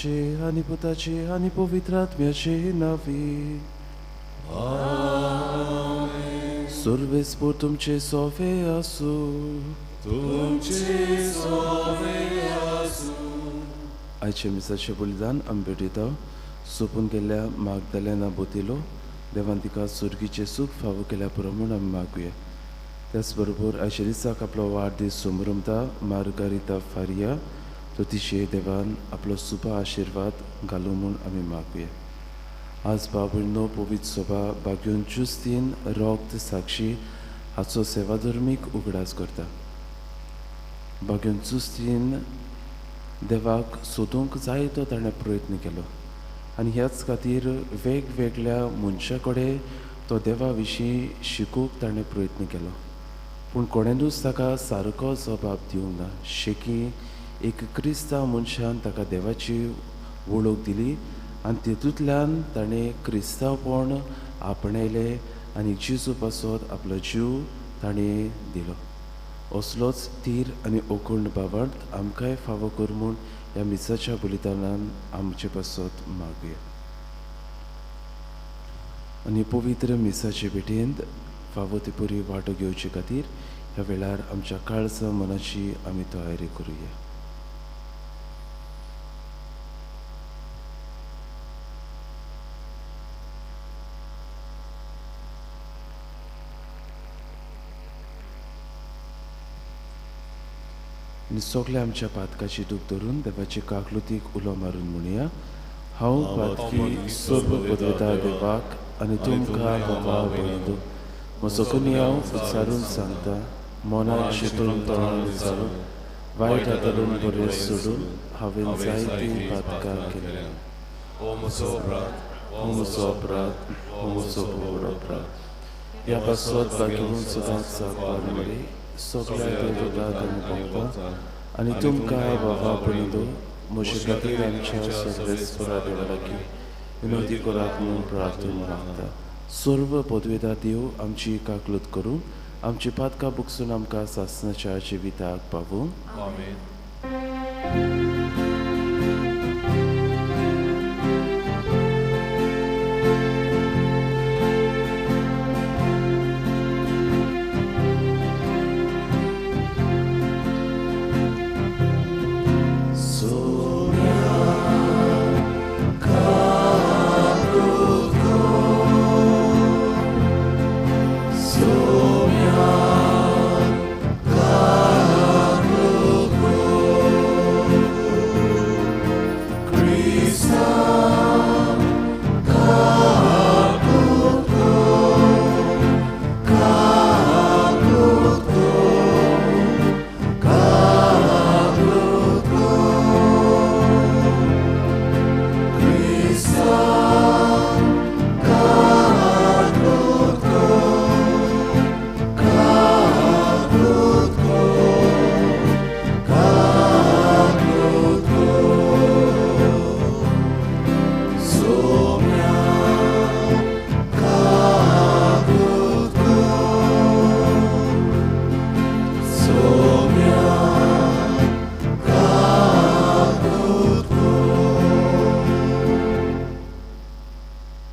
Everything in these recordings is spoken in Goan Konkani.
बापाचे आनी पुताचे आनी पवित्र आत्म्याचे नांवी. आमेन. सर्वेस्पोर तुमचे सोवे आसूं. तुमचे सोवे आसूं. आयचे मिसाचें बलिदान आमी भेटयता सोंपून गेल्ल्या मागदालेना बोतिलो देवान तिका सुर्गीचें सूख फावो केल्या पुरो म्हूण आमी मागुया. त्याच बरोबर आयच्या दिसाक आपलो वाडदीस समरमता मार्गारिता फारिया तो तिचे देवान आपलो सुबा आशिर्वाद घालूं म्हूण आमी मागुया. आज बाबुनो पवित्र सभा बाग्योन जुस्तीन रोक्त साक्षी हाचो सेवाधर्मीक उगडास करता. बाग्योन जुस्तीन देवाक सोदूंक जाय तो ताणें प्रयत्न केलो आनी ह्याच खातीर वेगवेगळ्या मनशा कडेन तो देवा विशीं शिकूंक ताणें प्रयत्न केलो, पूण कोणेनूच ताका सारको जबाब दिवंक ना. शेकी एक क्रिस्तांव मनशान ताका देवाची वळख दिली आनी तितूंतल्यान ताणें क्रिस्तांवपण आपणायलें आनी जेजू पासत आपलो जीव ताणें दिलो. असलोच तीर आनी ओकूर्ण भावार्थ आमकांय फावो कर म्हूण ह्या मिसाच्या बलिदानान आमचे पासत मागुया. आनी पवित्र मिसाचे भेटेंत फावो ते परी वांटो घेवचे खातीर ह्या वेळार आमच्या काळजा मनाची आमी तयारी करुया. आनी सगल्या आमच्या पातकाची दूख धरून देवाचे काकलुतीक उलो मारून म्हणया, हांव पातकी सर्व पदवेता देवाक आनी तुमकां बाबा भयणींनो म्हजो कुन्यांव उच्चारून सांगता, मनान चिंतून तोंडान उच्चारून वायट हातारून बरें सोडून हांवें जायतीं पातकां केल्या. हो म्हजो अपराध, हो म्हजो अपराध, हो म्हजो व्हड अपराध. ह्या पासत बागेवन सदांच साकवार मरे सगळ्या देवताक आनी भक्तांक आनी तुमकां बाबा भयणींनो म्हजे खातीर आमच्या सर्वेस्परा देवा लागीं विनवती करात म्हूण प्रार्थना मागता. सर्व पदवेता देव आमची काकलूत करूं, आमची पातकां बुकसून आमकां सासणाच्या जिविताक पावूं. आमेन.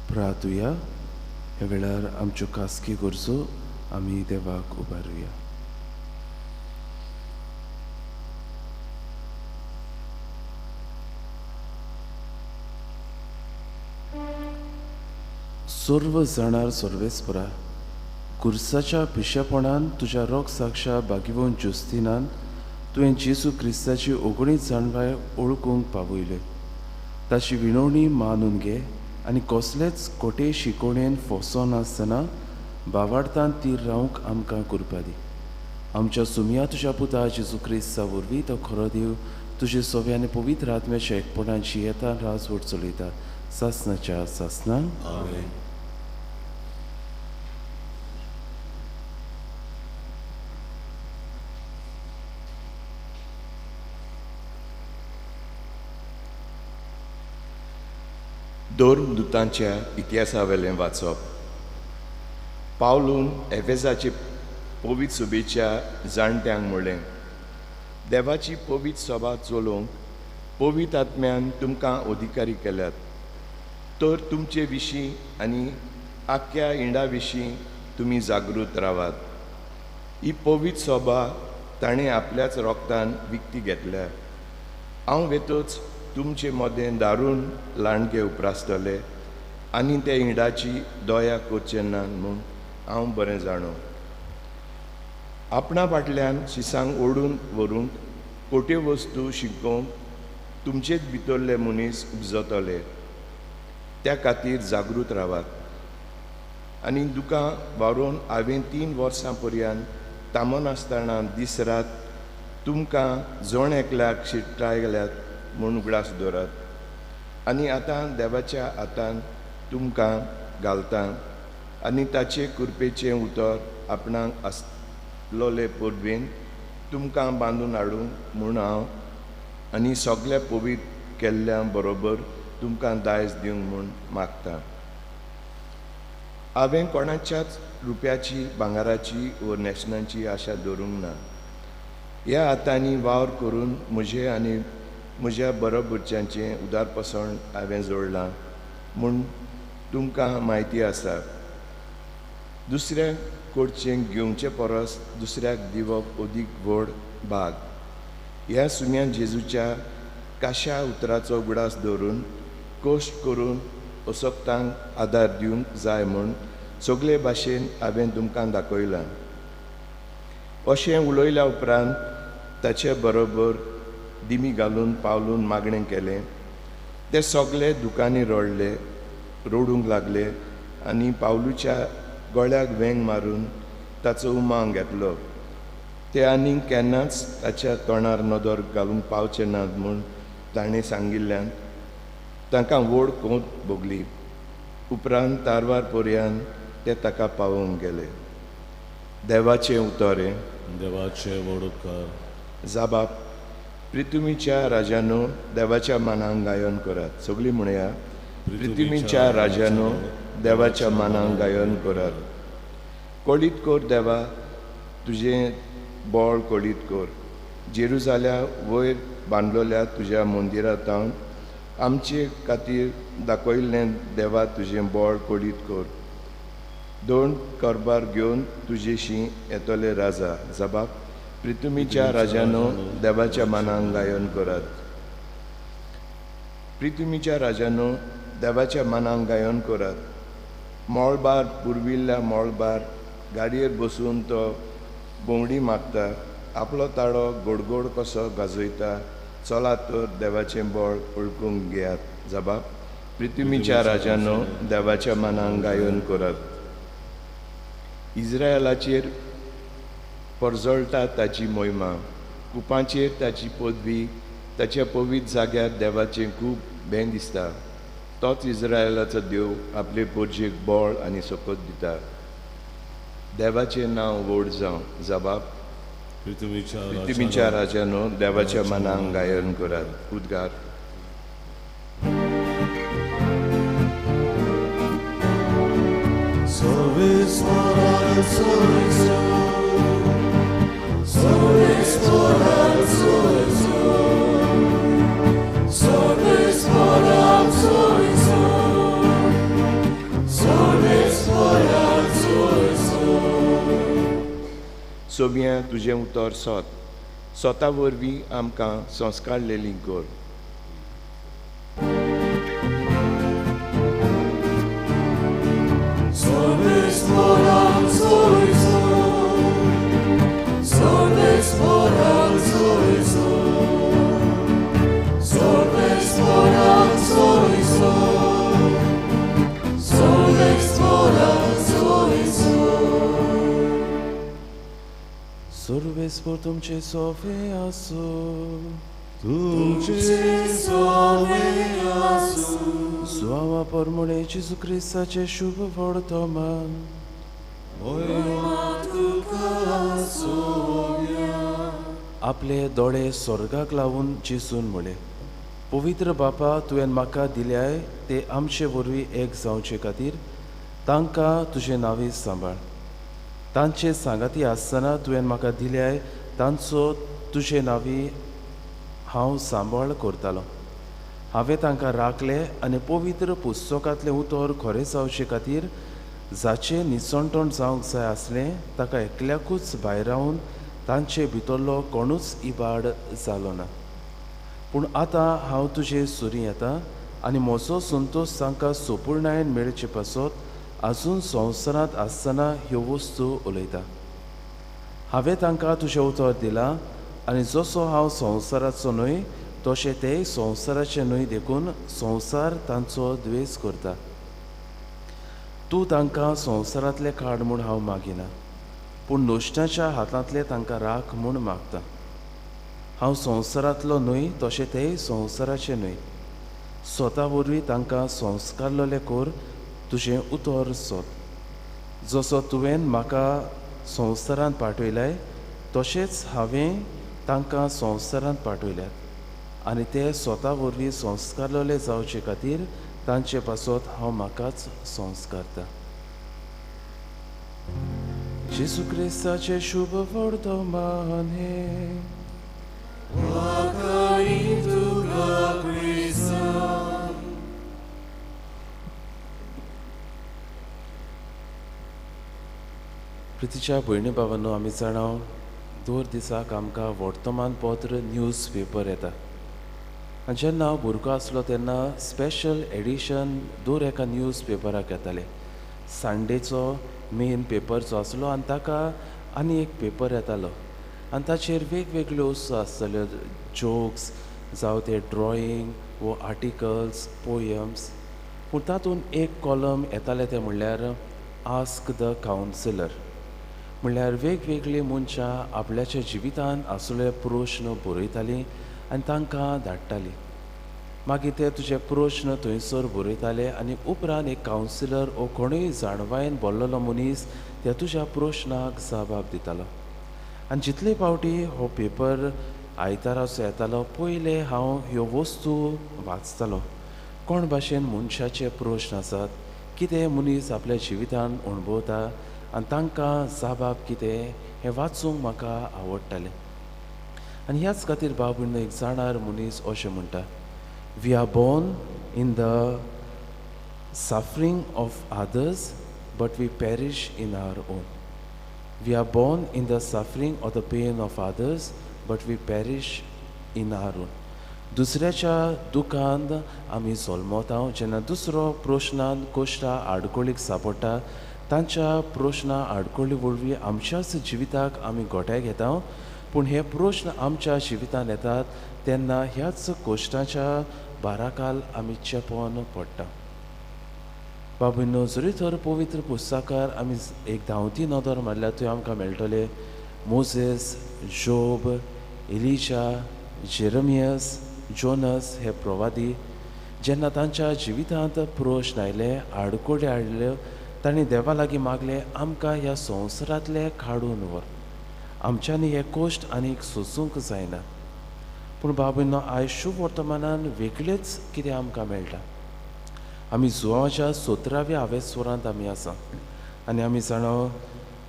प्रार्थुया. ह्या वेळार आमच्यो खासगी गरजो आमी देवाक उबारुया. सर्व जाणार सर्वेस्परा, कुर्साच्या पिशेपणान तुज्या रोग साक्षा बागीवन जुस्तिनान तुवें जेजू क्रिस्ताची ओगणीत जाणवाय ओळखूंक पावयल्यो. ताची विनवणी मानून घे आनी कसलेच कोटे शिकोवणेन फसोनासतना बावार्थान तीर रावंक आमकां करपा दी. आमच्या सुमया तुज्या पुता जेजू क्रिस्ता वरवीं तो खरो देव तुजे सोवे आनी पवित्र आत्म्याच्या एकपणान जियेता राजवट चलयता सासनाच्या सासना. आमेन. धर्मदूतांच्या इतिहासावेलें वाचप. पावलून एफेसाचे पवित्र सभेच्या जाणट्यांक म्हणलें, देवाची पवित्र सभा चलोवंक पवित्र आत्म्यान तुमकां अधिकारी केल्यात तर तुमचे विशीं आनी आख्ख्या इंडा विशीं तुमी जागृत रावात. ही पवित्र सभा ताणें आपल्याच रोगतान विकती घेतल्या. हांव वेतोच तुमचे मदें दारून लांडगे उप्रासतले आनी ते इंडाची दया करचे ना म्हूण हांव बरें जाणो. आपणा फाटल्यान शिसांक ओडून व्हरूंक खोट्यो वस्तू शिकोवंक तुमचेच भितरले मनीस उपजतले. त्या खातीर जागृत रावात आनी दुकां वारोवन हांवें 3 वर्सां पर्यंत थांबनासतना दीस रात तुमकां जण एकल्याक शिटकायल्यात म्हूण उगडास दवरात. आनी आतां देवाच्या हातान तुमकां घालता आनी ताचे कृपेचें उतर आपणाक आसलोले परबेन तुमकां बांदून हाडूंक म्हूण हांव आनी सगल्या पवित्र केल्ल्या बरोबर तुमकां दायज दिवंक म्हूण मागता. हांवें कोणाच्याच रुपयाची भांगराची वा न्हेसणाची आशा दवरूंक ना. ह्या हातांनी वावर करून म्हजें आनी म्हज्या बरोबरच्यांचें उदारपसण हांवें जोडलां म्हूण तुमकां म्हायती आसा. दुसऱ्या कडचें घेवचे परस दुसऱ्याक दिवप अदीक व्हड भाग. ह्या सुम्यान जेजूच्या काश्या उतराचो उगडास दवरून कश्ट करून असक्तांक आदार दिवंक जाय म्हूण सगळे भाशेन हांवें तुमकां दाखयलां. अशें उलयल्या उपरांत ताचे बरोबर दिमी घालून पावलून मागणें केलें. ते सगळे दुकांनी रडले, रडूंक लागले आनी पावलूच्या गळ्याक वेंग मारून ताचो उमांग घेतलो. ते आनीक केन्नाच ताच्या तोंडार नदर घालूंक पावचे नात म्हूण ताणें सांगिल्ल्यान तांकां व्हड कोंत भोगली. उपरांत तारवार पर्यंत ते ताका पावोवंक गेले. देवाचें उतर हें. देवाचे व्हड उपकार. जाबाब प्रिथुमीच्या राजानो देवाच्या मानांक गायन करात. सगळीं म्हणया, प्रिथुमीच्या राजानो देवाच्या मानांक गायन करात. कळीत कर देवा तुजें बळ कळीत कर. जेरुजाल्या वयर बांदलोल्या तुज्या मंदिरांत आमचे खातीर दाखयल्लें देवा तुजें बळ कळीत कर. 2 करबार घेवन तुजेशी येतले राजा. जबाब प्रिथुमीच्या राजानो देवाच्या मानांक गायन करात. प्रिथुमीच्या राजानो देवाच्या मानांक गायन करात. मळबार पुर्विल्ल्या मळबार गाडयेर बसून तो भोंवडी मागता. आपलो ताळो गोडगोड कसो गाजयता. चला तर देवाचें बळ वळखूंक घेयात. जबाब प्रिथुमीच्या राजानो देवाच्या मानांक गायन करात. इस्रायलाचेर परजळटा ताची मोहिमा, कुपांचेर ताची पदवी. ताच्या पवित्र जाग्यार देवाचें खूब भें दिसता. तोच इस्रायलाचो देव आपले पोरजेक बळ आनी सकत दिता. देवाचें नांव व्हड जावं. जबाब प्रिथुमीच्या राजानो देवाच्या मानांक गायन करात. उद्गार. सोबिया तुजें उतर सोत सोता वरवीं आमकां संस्कार लेली कर. सर्वेस्पर तुमचे सोफे आसूं. तुमचे सोफे आसूं. सुवावा परमळे जेजू क्रिस्ताचें शुभ वर्तमान. आपले दोळे स्वर्गाक लावून जेजून म्हळें, पवित्र बापा तुवें म्हाका दिल्याय ते आमचे वरवीं एक जावचे खातीर तांकां तुजें नांवी सांबाळ. तांचे सांगाती आसतना तुवें म्हाका दिल्याय तांचो तुजे नांवी हांव सांबाळ करतालो. हांवें तांकां राखले आनी पवित्र पुस्तकांतलें उतर खरें जावचे खातीर जाचें निसणटण जावंक जाय आसलें ताका एकल्याकूच भायरावन तांचे भितरलो कोणूच इबाड जालो ना. पूण आतां हांव तुजे सुरी येता आनी म्हजो संतोश तांकां सोपूर्णायेन मेळचे पासत आजून संवसारांत आसतना ह्यो वस्तू उलयता. हांवें तांकां तुजें उतर दिलां आनी जसो हांव संवसाराचो न्हय तशें तेय संवसाराचें न्हय, देखून संवसार तांचो द्वेस करता. तूं तांकां संवसारांतलें काड म्हूण हांव मागिना, पूण नुस्त्याच्या हातांतलें तांकां राख म्हूण मागता. हांव संवसारांतलो न्हय तशें तेय संवसाराचें न्हय. स्वता वरवीं तांकां संस्कारलेलें कर, तुजें उतर सोद. जसो तुवें म्हाका संवसारांत पाठयलाय तशेंच हांवें तांकां संवसारांत पाठयल्यात आनी ते स्वता वरवीं संस्कारलेले जावचे खातीर तांचे पासत हांव म्हाकाच संस्कारता. जेजू क्रिस्ताचें शुभ वर्तमान हें. प्रितीच्या भयणी बाबांनो, आमी जाणा दर दिसाक आमकां वर्तमानपत्र न्यूज पेपर येता आनी जेन्ना हांव भुरगो आसलो तेन्ना स्पेशल एडिशन दर एका न्यूज पेपराक येतालें. संडेचो मेन पेपर जो आसलो आनी ताका आनी एक पेपर येतालो आनी ताचेर वेगवेगळ्यो वस्तू आसताल्यो, जोक्स जावं ते ड्रॉइंग वो आर्टिकल्स, पोयम्स. पूण तातूंत एक कॉलम येतालें तें म्हणल्यार आस्क the counsellor, म्हणल्यार वेगवेगळीं मनशां आपल्याच्या जिवितांत आसले प्रश्न बरयतालीं आनी तांकां धाडटालीं. मागीर ते तुजे प्रश्न थंयसर बरयताले आनी उपरांत एक कावन्सिलर वो कोणूय जाणवायेन बोल्लोलो मनीस त्या तुज्या प्रश्नाक जबाब दितालो. आनी जितले फावटी हो पेपर आयताराचो येतालो पयले हांव ह्यो वस्तू वाचतालो. कोण भाशेन मनशाचे प्रश्न आसात, कितें मनीस आपल्या जिवितान अणभवता आनी तांकां जबाब कितें हें वाचूंक म्हाका आवडटालें. आनी ह्याच खातीर बाबून एक जाणार मनीस अशें म्हणटा, we are born in the suffering of others but we perish in our own. We are born in the suffering or the pain of others but we perish in our own. दुसऱ्याच्या दुखांत आमी जल्मता. जेन्ना दुसरो प्रश्नान कोश्टा आडकोळीक सापडटा तांच्या प्रश्ना आडकोळी वरवीं आमच्याच जिविताक आमी गोट्याक घेता. पूण हे प्रश्न आमच्या जिवितांत येतात तेन्ना ह्याच कोश्टाच्या बाराकाल आमी चेपोन पडटा. बाबूनो, जरी तर पवित्र पुस्तकार आमी एक धांवती नदर मारल्यार थंय आमकां मेळटले मोजेस, जोब, एलिजा, जेरमियस, जोनस हे प्रवादी. जेन्ना तांच्या जिवितांत प्रश्न आयले, आडकोडे हाडल्यो, तांणी देवा लागीं मागलें, आमकां ह्या संवसारांतलें काडून व्हर, आमच्यांनी हे कोश्ट आनीक सोसूंक जायना. पूण बाबूनो, आयज शुभ वर्तमानान वेगळेच कितें आमकां मेळटा. आमी जुवाच्या 17व्या आवेस्वरांत आमी आसा आनी आमी जाणा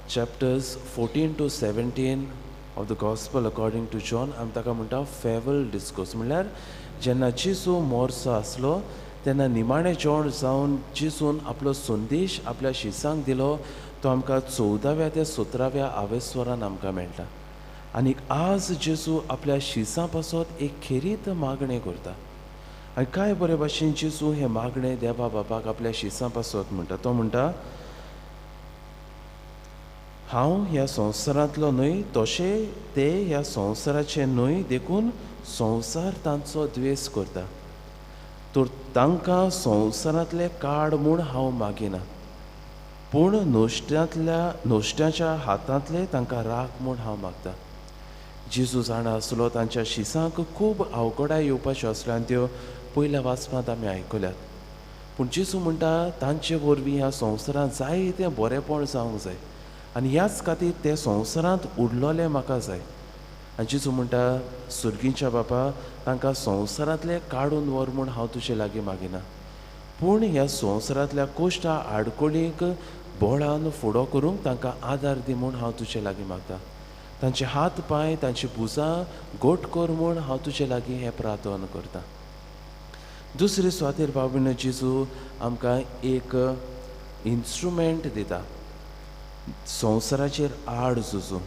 chapters 14 to 17 of the gospel according to John आमी ताका म्हणटा फेवल डिस्कोर्स. म्हणल्यार जेन्ना जेजू मोर्सो आसलो तेन्ना निमाणें जेवण जावन जेजून आपलो संदेश आपल्या शिसांक दिलो, तो आमकां 14व्या ते 17व्या आवेस्वरान आमकां मेळटा. आनी आज जेजू आपल्या शिसां पासत एक खेरीत मागणें करता आनी कांय बरे भाशेन जेजू हें मागणें देवा बाबाक आपल्या शिसां पासत म्हणटा. तो म्हणटा, हांव ह्या संवसारांतलो न्हय तशें ते ह्या संवसाराचे न्हय, देखून संवसार तांचो द्वेस करता. तर तांकां संवसारांतलें काड म्हूण हांव मागिना, पूण नुस्त्याच्या हातांतलें तांकां राख म्हूण हांव मागता. जेजू जाणा आसलो तांच्या शिसांक खूब अवकळाय येवपाच्यो आसल्यो आनी त्यो पयल्या वाचपांत आमी आयकल्यात. पूण जेजू म्हणटा तांचे वरवीं ह्या संवसारांत जायतें बरेंपण जावंक जाय आनी ह्याच खातीर ते संवसारांत उरलोलें म्हाका जाय. आनी जेजू म्हणटा, सुर्गींच्या बापा, तांकां संवसारांतलें काडून व्हर म्हूण हांव तुजे लागीं मागिना, पूण ह्या संवसारांतल्या कोश्टा आडकोळींक बळान फुडो करूंक तांकां आदार दी म्हूण हांव तुजे लागीं मागता. तांचे हात पांय, तांची भुजां गोट कर म्हूण हांव तुजे लागीं हें प्रार्थना करता. दुसरे सुवातेर भाव जेजू आमकां एक इन्स्ट्रुमेंट दिता संवसाराचेर आड झुजूं.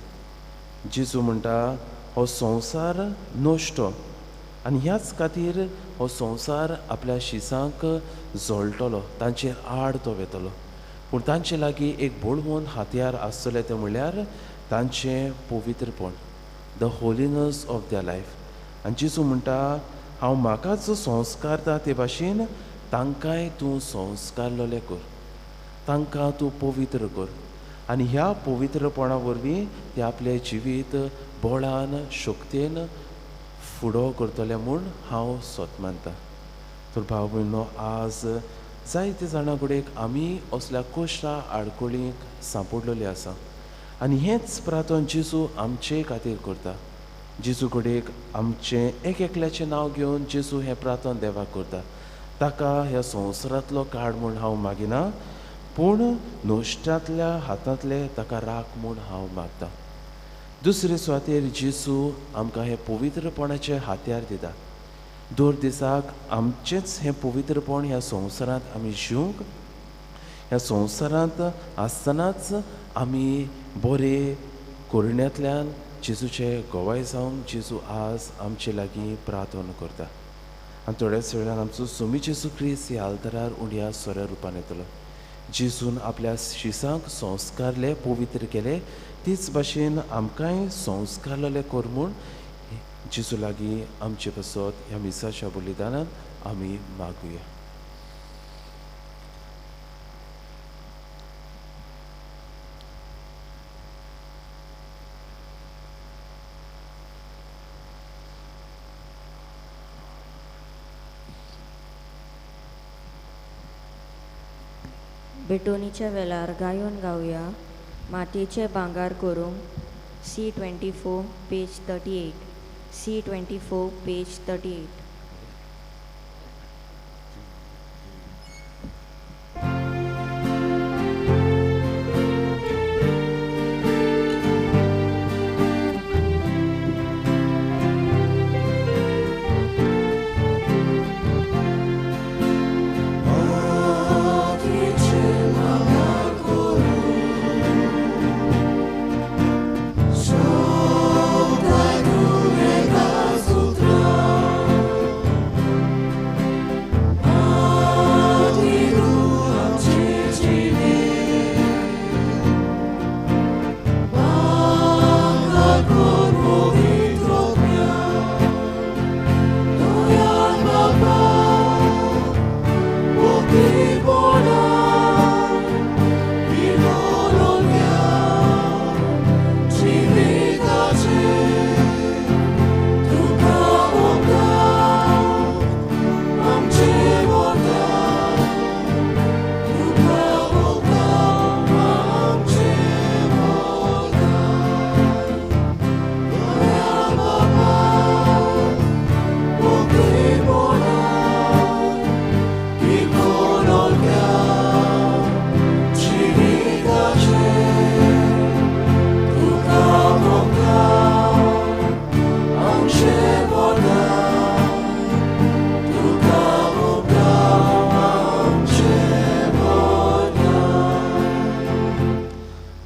जेजू म्हणटा हो संवसार नश्टो आनी ह्याच खातीर हो संवसार आपल्या शिसांक जळटलो, तांचेर आड तो वेतलो. पूण तांचे लागीं एक बळवंत हातयार आसतलें, तें म्हणल्यार तांचें पवित्रपण, the holiness of their life. आनी जेजू म्हणटा हांव म्हाकाच संस्कारता ते भाशेन तांकांय तूं संस्कारलेलें कर, तांकां तूं पवित्र कर. आनी ह्या पवित्रपणा वरवीं ते आपलें जिवीत बळान शक्तेन फुडो करतले म्हूण हांव सोत मानता. तर भाव भयणो, आज जायते जाणां कडेन आमी असल्या कश्टा आडखळींक सांपडलेली आसा आनी हेंच प्रार्थन जेजू आमचे खातीर करता. जेजू कडेन आमचें एक एकल्याचें नांव घेवन जेजू हें प्रार्थन देवाक करता. ताका ह्या संवसारांतलो काड म्हूण हांव मागिना, पूण नश्टांतल्या हातांतले ताका राख म्हूण हांव मागता. दुसरे सुवातेर जेजू आमकां हें पवित्रपणाचें हातयार दिता. दर दिसाक आमचेंच हें पवित्रपण ह्या संवसारांत आमी जिवंक, ह्या संवसारांत आसतनाच आमी बरे करण्यांतल्यान जेजूचे गवाय जावंक जेजू आज आमचे लागीं प्रार्थना करता. आनी थोड्याच वेळान आमचो सोमी जेजू क्रिस्त ह्या आल्तरार उंड्या सोऱ्या रुपान येतलो. जेजून आपल्या शिसांक संस्कारले, पवित्र केले, तेच भाशेन आमकांय संस्कारलेले कर म्हूण जेजू लागीं आमचे पासत ह्या मिसाच्या बलिदानान आमी मागुया. बेटोनीच्या वेळार गायोन गावया मातयेचे भांगर करूंक. C24 page 38, C24 page 38.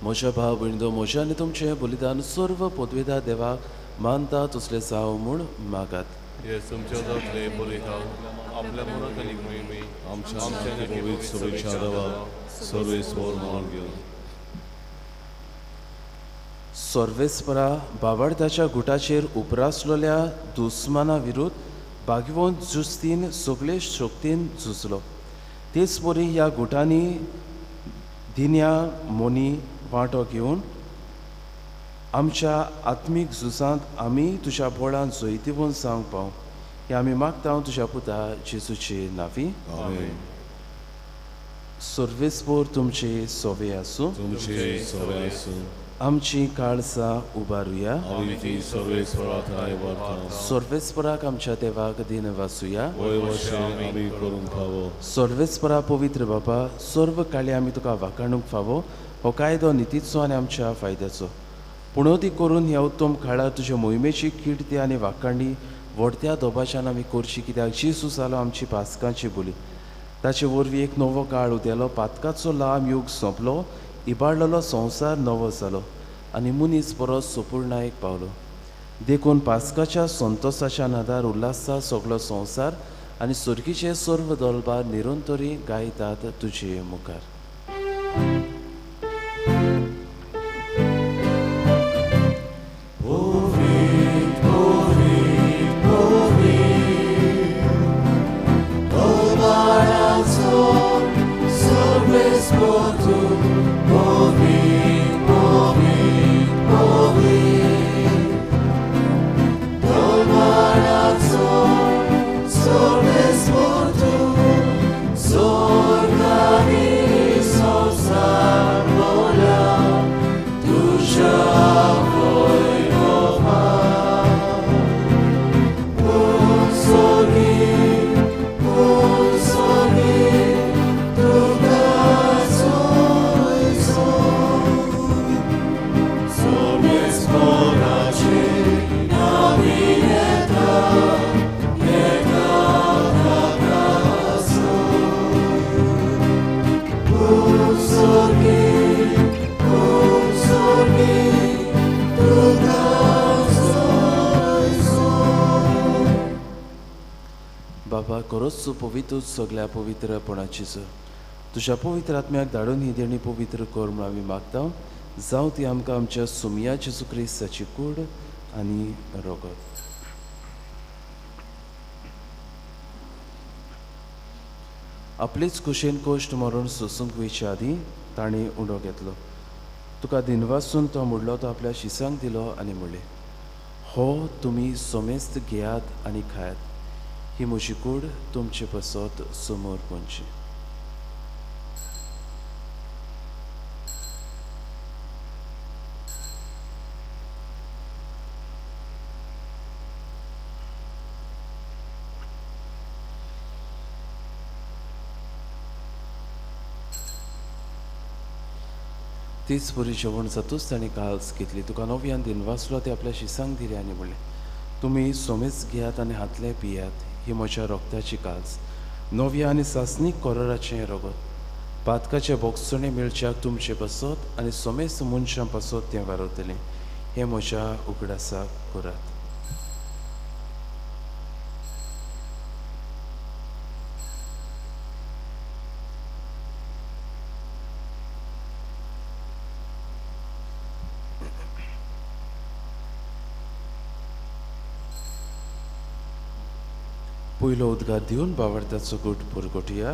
म्हज्या भाव भयणींनो, म्हज्या आनी तुमचें बलिदान सर्व पदवेदार देवाक मानता तसलें जावं म्हूण मागात. सर्वेस्परा बाबार्थाच्या गुटाचेर उपरासलेल्या दुस्माना विरुद्ध भाग्यवंत जुस्तीन सगळे शक्तीन झुजलो. तेच परी ह्या गुटांनी दिन्या मोनी वांटो घेवन आमच्या आत्मीक झुजांत आमी तुज्या बळान जैतिवंत जावंक पाव हें आमी मागता तुज्या पुता जेजूचे नांवी. सर्वेस्पोर तुमचे सोवे आसूं. आमची काळजां उबारुया. सर्वेस्पराक आमच्या देवाक दिन वाचुया. सर्वेस्परा पवित्र बाबा, सर्व काळी आमी तुका वाखाणूंक फावो. हो कायदो नितीचो आनी आमच्या फायद्याचो. पूण ती करून ह्या उत्तम काळार तुज्या मोहिमेची किर्ती आनी वाखाणी व्हडत्या दोबाच्यान आमी करची, कित्याक जेजू जालो आमची पास्कांची बोली. ताचे वरवीं एक नवो काळ उदेलो, पातकाचो लांब यूग सोंपलो, इबाडलेलो संवसार नवो जालो आनी मनीस बरो सोपूर्णायेक पावलो. देखून पास्काच्या संतोसाच्या नादार उल्हासता सगलो संवसार आनी सुर्गीचे सर्व दलबार निरंतरी गायतात तुजे मुखार. बाबा खरोच तूं पवित्र सगल्या पवित्रपणाची सर, तुज्या पवित्र आत्म्याक धाडून ही देणी पवित्र कर म्हूण आमी मागता. जावं ती आमकां आमच्या सुमया जेजू क्रिस्ताची कूड आनी रगत. आपलेच कुशेन कोश्ट मरण सोसूंक वयचे आदीं ताणें उंडो घेतलो. तुका दिनवासून तो मुडलो, तो आपल्या शिसांक दिलो आनी म्हणलें, हो तुमी सोमेस्त घेयात आनी खायात, ही म्हजी कूड तुमचे पासत समोर पडची. तीच पुरी जेवण जातूच ताणें काल्स घेतली, तुका नव्यान दिनवासलो, ते आपल्या शिसांक दिले आनी म्हणलें, तुमी सोमेच घेयात आनी हातले पियात, ही म्हज्या रोगताची काल्स, नव्या आनी सासणीक कोराराचें हें रगत, पातकाचें बोगसणें मेळच्याक तुमचे पासत आनी सोमेस्त मनशां पासत तें वारवतलें. हें म्हज्या उगडासाक करात. पयलो उद्गार दिवन बावडताचो गूट पुरगोटया.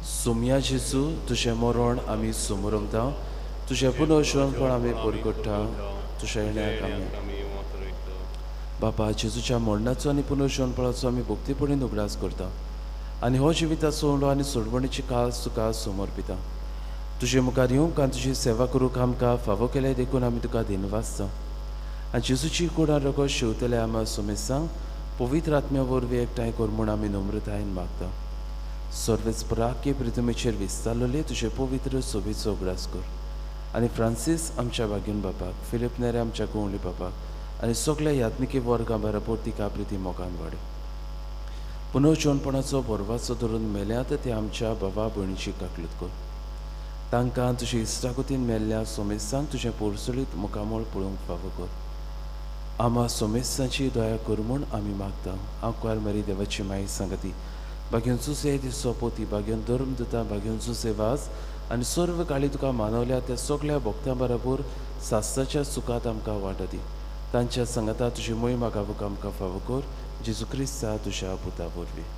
सोमया जेजू, तुजें मरण आमी समोरमता, तुजें पुनर्जीवनपण आमी पुरगोट्टा, तुज्या येण्याक आमी. बापा, जेजूच्या मरणाचो आनी पुनर्जीवनपणाचो आमी भक्तीपणीन उगडास करता आनी हो जिविताचो उंडो आनी सोडवणीची कास तुका समर्पिता. तुजे मुखार येवंक आनी तुजी सेवा करूंक आमकां फावो केलें देखून आमी तुका दिनवासता आनी जेजूची कुडान रगत शिंवतले आमा सोमेसांक पवित्र आत्म्या वरवीं एकठांय कर म्हूण आमी नम्रतायेन मागता. सर्वेच पराके प्रितमेचेर विस्तारलेले तुजे पवित्र सोबीचो उगडास कर आनी फ्रांसीस आमच्या बागीन बापाक, फिलीप नेरे आमच्या गोंवली बापाक आनी सगल्या यात्मिकी वर्गां बरोबर तिका प्रिती मोगान वाडय. पुनर्जीवनपणाचो बोरवाचो धरून मेल्यात ते आमच्या बाबा भयणीची काकलूत कर. तांकां तुजे इश्टागतीन मेल्ल्या सोमेस्तांक तुजें पोरसुळीत मुखामळ पळोवंक फावो कर. आमा सोमेस्तांची दया कर म्हूण आमी मागता. आंकवार मरी देवाची माई सांगती, बागेन जुसे सोपोती, बागेन धर्म दिता, बागेन जुसे वास आनी सर्व काळी तुका मानवल्या त्या सगल्या भक्तां बरोबर सास्ताच्या सुखांत आमकां वांटो दी. तांच्या सांगाता तुजी मोहिमा गावूंक आमकां फावो कर. जेजू क्रिस्ता तुज्या पुता वरवीं.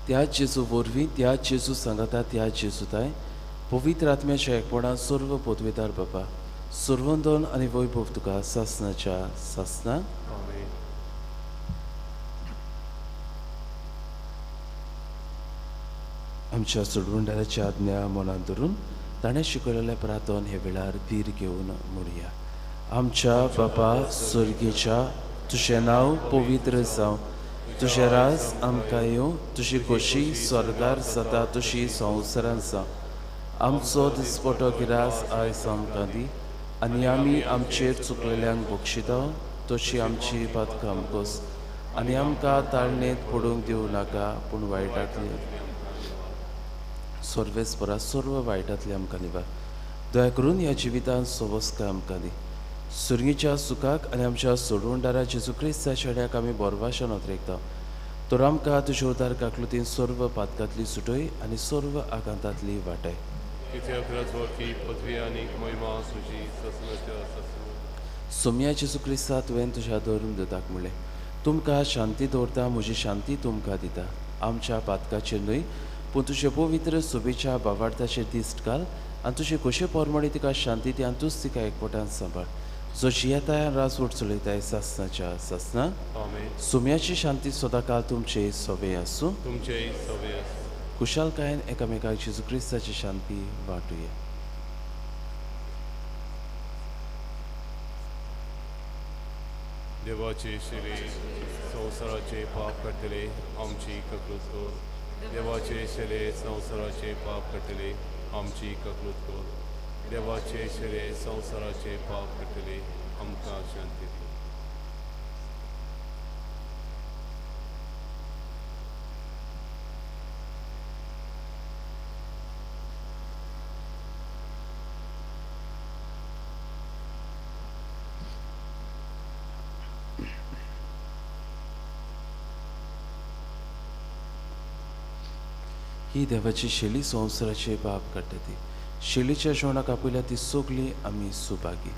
त्याच जेजू वरवीं, त्याच जेजू सांगाता, त्याच जेजू ताय पवित्र आत्म्याच्या एकपणान सर्व पदवेदार बाबा, सर्वंदन आनी वैभव तुका सासनाच्या सासना. आमच्या सोडवणदाराची आज्ञा मनांत धरून ताणें शिकयलेलें प्रार्थन हे वेळार धीर घेवन म्हणया. आमच्या बापा स्वर्गेच्या, तुजें नांव पवित्र जावं, तुजें राज आमकां येवं, तुजी खोशी स्वर्गार जाता तशी संवसारांत जावं. आमचो दिसपटो गिरास आयज आमकां दी आनी आमी आमचेर चुकलेल्यांक बक्षिता तशी आमची पातकां कोस आनी आमकां ताळणेंत पडूंक दिवं नाका पूण वायटांतली सर्वेस्परा सर्व वायटांतली आमकां निवार. दया करून ह्या जिवितांत सवस्काय आमकां दी. सुरगीच्या सुखाक आनी आमच्या सोडवणदारा जेजू क्रिस्ता शेड्याक आमी बोरवाशा नोतरेकता तर आमकां तुज्या उदार काकलुतीन सर्व पातकांतली सुटय आनी सर्व आकांतांतली वाटाय. सोम्या जेजू क्रिस्ता तुवें तुज्या धर्म दिताक म्हणलें तुमकां शांती दवरता म्हजी शांती तुमकां दिता. आमच्या पातकाचेर न्हय पूण तुजे पवित्र सोबेच्या बावार्थाचेर दिश्ट घाल आनी तुजे खोशे प्रमाणे तिका शांती दी आनी तूंच तिका एकवटान सांबाळ जो जियेताय राजवट चलयताय सासनाच्या सासना. सोम्याची शांती सदांकाळ तुमचे सवे आसूं. कुशालकायेन एकामेकाक जेजू क्रिस्ताची शांती वांटुया. देवाचे शिरे संवसाराचे पाप काडटले आमची ककलूत कर. देवाचे शिरे संवसाराचे पाप काडटले आमची ककलूत कर. देवाचे शिरे संवसाराचे पाप काडटले आमकां शांती दी. ही देवाची शेली संवसाराचे पाप काडटा ती शेलीच्या जेवणाक आपयल्या ती सगळी आमी सुभागी.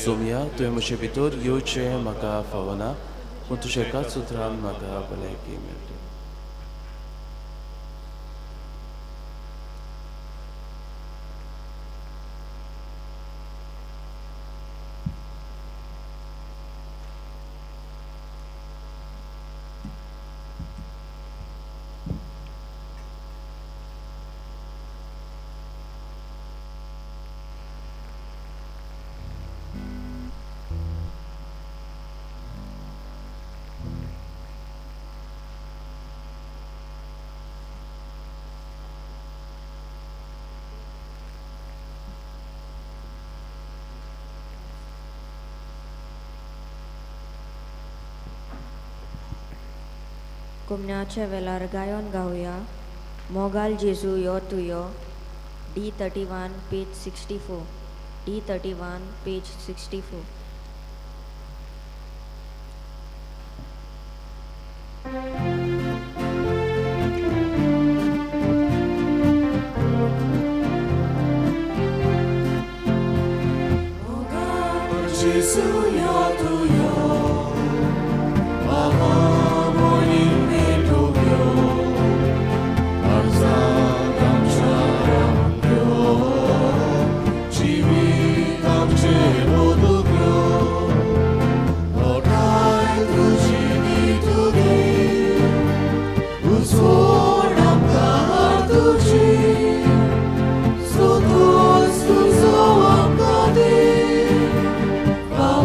सोम्या तुवें म्हजे भितर येवचें म्हाका फावना पूण तुज्या एकाच उतरान म्हाका भलायकी मेळटा. कुमण्याच्या वेळार गायोन गावया मोगाल जेजू यो तुयो. D 31 page 64. D 31 page 64. Jesu yo tuyo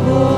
Oh,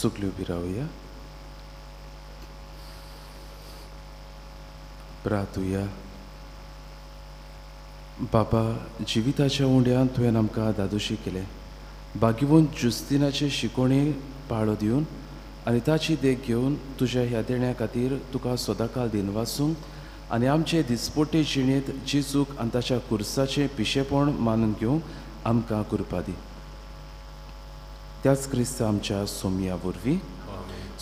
सगळीं उबी रावया. प्रार्थुया. बाबा, जिविताच्या उंड्यान तुवें आमकां दादोशी केलें. भाग्यवंत जुस्तिनाचे शिकोवणे पाळो दिवन आनी ताची देख घेवन तुज्या ह्या देण्या खातीर तुका सदांकाल दिनवासूंक आनी आमचे दिसपोटे जिणेंत जेजूक आनी ताच्या कुर्साचें पिशेपण मानून घेवंक आमकां कृपा दी. त्याच क्रिस्त आमच्या सोमया वरवीं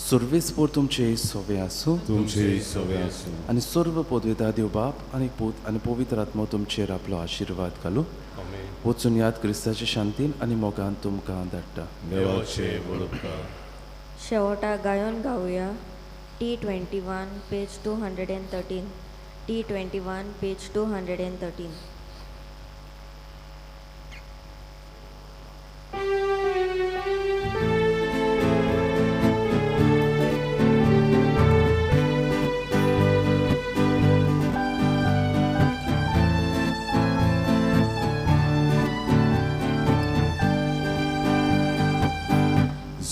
सर्वेस्पोर तुमचे सोवे आसूं, तुमचे सोवे आसूं. आनी सर्व पदवेता देव बाप आनी पूत आनी पवित्र आत्मो तुमचेर आपलो आशिर्वाद घालूं. वचून याद क्रिस्ताचे शांतीन आनी मोगान तुमकां धाडटा. देवाचे बरोबर. शेवटा गायन गावया. T21 page 213. T21 page 213.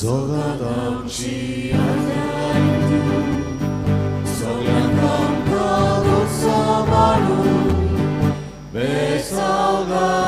Zoladamci aydu, soglyang kamka dosabalu, besalga.